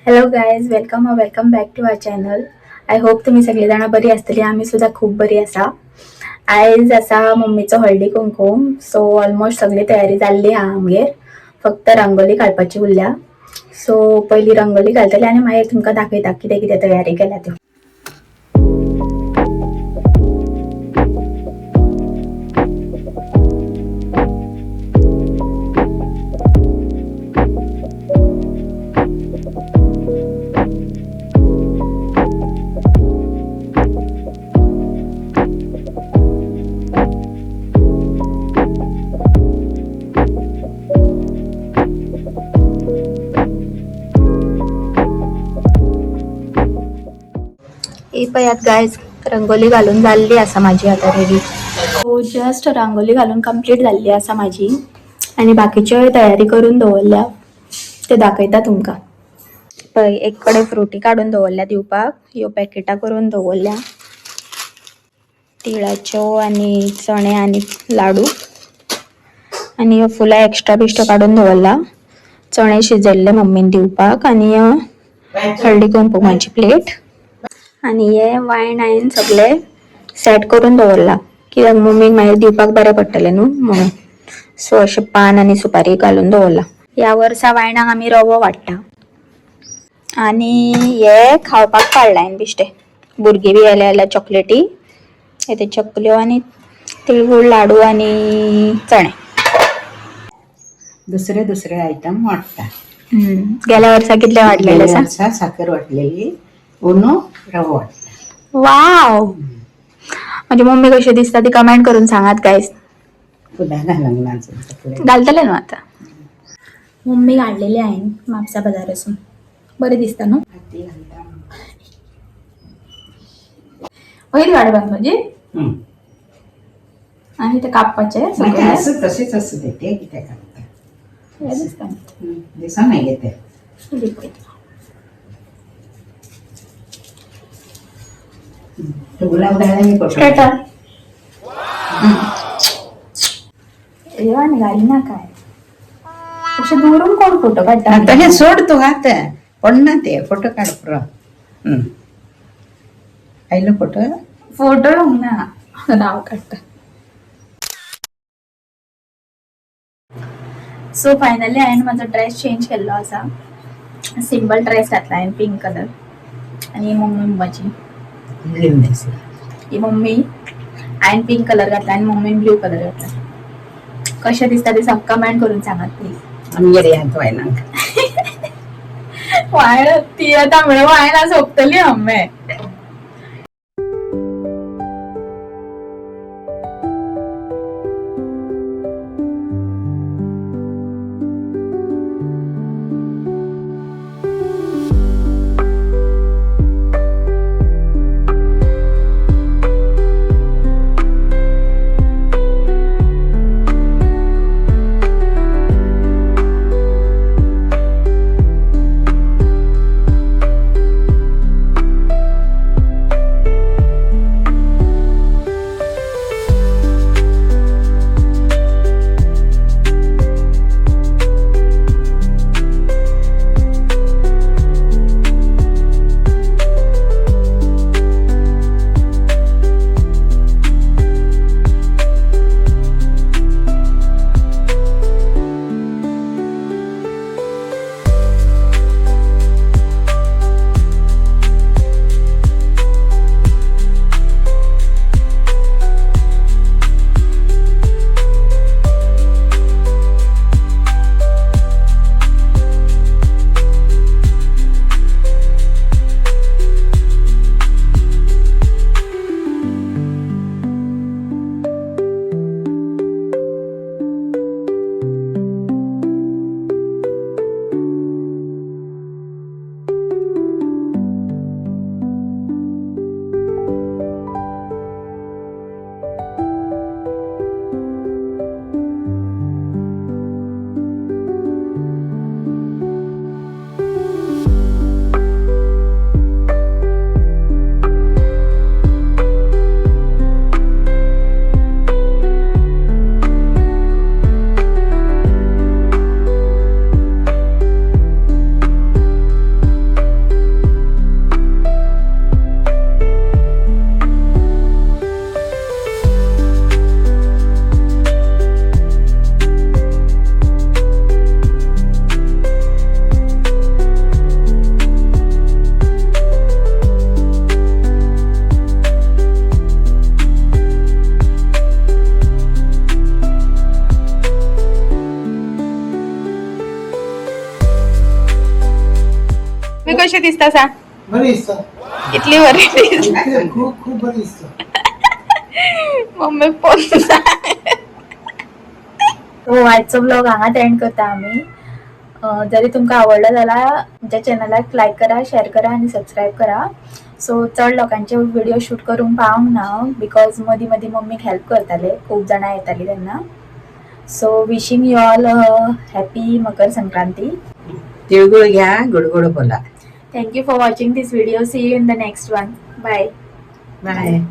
Hello guys, welcome welcome back to our channel. I hope तुम्ही सगळी जाणां बरी आसतली. आमी सुद्दां खूब बरी आसा. आयज आसा मम्मीचो हळदी कुंकूम. सो ऑलमोस्ट सगळी तयारी जाल्ली आहा आमगेर, फक्त रंगोली काडपाची उरल्या. सो पयली रंगोली घालतली आनी मागीर तुमकां दाखयता कितें कितें तयारी केल्या त्यो. ही पळयात गायज, रंगोली घालून जाल्ली आसा माझी आता रेडी. सो जस्ट रांगोली घालून कंप्लीट जाल्ली आसा माझी आनी बाकीच्योय तयारी करून दवरल्या, ते दाखयता तुमकां. पळय, एक कडेन फ्रुटी काडून दवरल्या दिवपाक, ह्यो पॅकेटां करून दवरल्या तिळाच्यो आनी चणे आनी लाडू, आनी ह्यो फुलां एक्स्ट्रा बिश्ट काडून दवरला. चणे शिजयल्ले मम्मीन दिवपाक आनी हळदी कुंकुमाची प्लेट आनी हे वायन हांवें सगळे सेट करून दवरला, कित्याक मम्मीक मागीर दिवपाक बरें पडटलें न्हू म्हणून. सो अशें पान आनी सुपारी घालून दवरला. ह्या वर्सा वायणाक आमी रवो वाडटा आनी हे खावपाक काडला हांवें बिश्टे. भुरगीं बी आयल्या जाल्यार चॉकलेटी, हे ते चकल्यो आनी तिळगूळ लाडू आनी चणे. दुसरे दुसरे आयटम वाटता. गेल्या वर्सा कितले वाडलेले गेल्या आसा? वर्सा साखर वाटलेली, ओनो रवो वाटला. वाव, माझी मम्मी कशी दिसता ती कमेंट करून सांगात गायज. फुलां घालूंक ना अजून तकलेक. घालतले न्हू आता. मम्मी हाडलेली हांवें म्हापसा बाजारासून, बरें दिसता न्हू. हाती घालता. वयर गाडी बांदपाची हम्म. आनी ते कापपाचे नाही, सगळे. असं तसेच असू दे, ते किती कापता. हे दिसता. दिसा नाही येते. गुलाब घाला मी फोटो. स्ट्रेटर यो आनी घालिना काय अशें दवरून कोण फोटो काडटा? आता हे सोड तू हात, पडना ते. फोटो काढ पुरो. हम्म. आयलो फोटो? फोटो येवंक ना, नांव काडटा. सो फायनली हांवें म्हाजो ड्रेस चेंज केल्लो आसा. सिंपल ड्रेस घातला हांवें, पिंक कलर. आनी मम्मी म्हजी लिहून दिसला. ही मम्मी. हांवें पिंक कलर घातला आनी मम्मीन ब्लू कलर घातला. कशें दिसता ते सब कमेंट करून सांगात प्लीज. आमगेर यात वायनाक. वायन ती आतां म्हळ्यार वायना सोंपतली आमे. मी कशी दिसता सांग? बरी दिसता. कितली बरी दिसता. खूप खूप बरी दिसता. Mummy phone. सो आजचो ब्लॉग हांगाच एंड करता आमी. जरी तुमकां आवडलो जाल्यार आमच्या चॅनलाक लायक करा, शेअर करा आनी सबस्क्रायब करा. सो चड लोकांचे व्हिडिओ शूट करूंक पावंक ना because मदीं मदीं मम्मीक हेल्प करताले, खूब जाणां येतालीं तेन्ना. So wishing you all happy Makar Sankranti. Tilgul घ्या, गोड गोड बोला. Thank you for watching this video. See you in the next one. Bye. Bye.